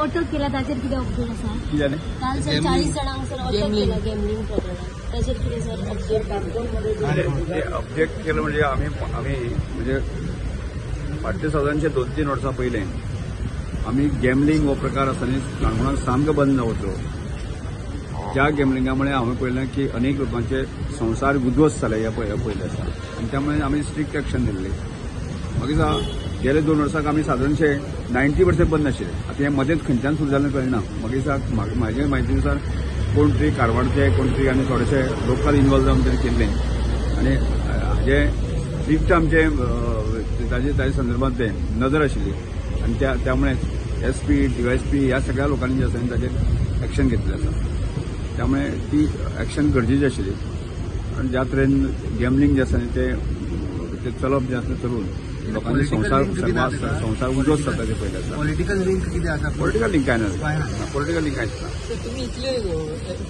अटक केला ताचेर कितें अपडेट आसा? कितें जालें? काल सर 40 जाणांक सर अटक केला गॅमलिंग प्रकरणात, ताचेर कितें सर अपडेट? ते अपडेट केलं म्हणजे आम्ही आम्ही म्हणजे फाटले सादारणशे 2-3 वर्सां पयलें आमी गॅमलिंग हो प्रकार आसा न्ही काणकोणांत सामको बंद जावचो. ज्या गॅमलिंगा मुळे हांवें पळयलें की अनेक लोकांचे संवसार उद्ध्वस्त जाले हे पळयलें आसा आनी त्यामुळे आमी स्ट्रिक्ट एक्शन दिल्ली. मागीर गेले 2 वर्साक आमी सादारणशे 90% बंद आशिल्ले. आतां हें मदेंच खंयच्यान सुरू जालें कळना. मागीर म्हाजे म्हायती नुसार कोण तरी कारवारचे कोण तरी आनी थोडेशे लोकल इनवॉल्व जावन तरी केल्लें आनी हाजे स्ट्रिक्ट आमचे ताजे संदर्भात ते नजर आशिल्ली आनी त्यामुळे एसपी डीवायएसपी ह्या सगळ्या लोकांनी जे आसा ताजेर एक्शन घेतलें आसा. त्यामुळे ती एक्शन गरजेची आशिल्ली आनी ज्या तरेन गॅमलिंग जें आसा न्ही ते चलप जें आसा चलून लोकांचे संवसार संवसार उद्ध्वस्त जाता ते पयलें आसा. पॉलिटिकल लिंक कितें आसा? पॉलिटिकल लिंक कांय ना, पॉलिटिकल लिंक कांयच ना.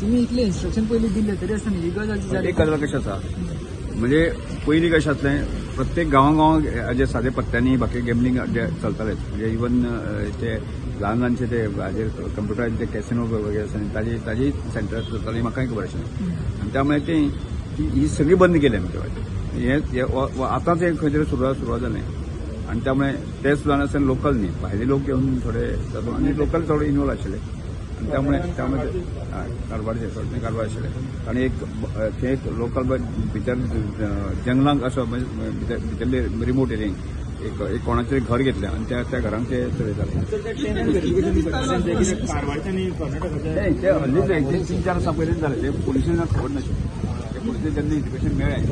तुम्ही इतले इन्स्ट्रक्शन पयलीं दिल्ले तरी आसतना ही गजाल जी जाली. एक गजाल कशें आसा म्हणजे पयलीं कशें आसलें प्रत्येक गांवां गांवां जे सादे पत्त्यांनी बाकी गॅमलिंग जे चलतालेच म्हणजे इवन ते ल्हान ल्हानशे ते हाजेर कंप्युटराचेर ते कॅसिनो वगैरे आसा ताजी ताजी सेंटर चलताली म्हाकाय खबर आशिल्लें आनी त्यामुळे ती ही सगळी बंद केली आमच्या वाटेन. हे आतांच हें खंय तरी सुरवात जालें आनी त्यामुळे ते सुद्दां आसतना लोकल न्ही भायले लोक येवन थोडे जाता आनी लोकल थोडे इनवॉल्व आशिल्ले आनी त्यामुळे त्यामुळे कारवारचे थोडे कारवार आशिल्ले आनी एक थंय एक लोकल भितर जंगलांक असो भितर भितरले रिमोट एरियेक एक एक कोणाचें घर घेतलें आनी त्या त्या घरांक ते चलयताले. ते हल्लीच 3-4 वर्सां पयलींच जालें. ते पोलिसांक खबर नाशिल्लें, ते पोलिसांक जेन्ना इन्फॉर्मेशन मेळ्ळें.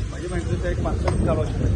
म्हाजी माहिती एक 5-6 चालू आशिल्लें.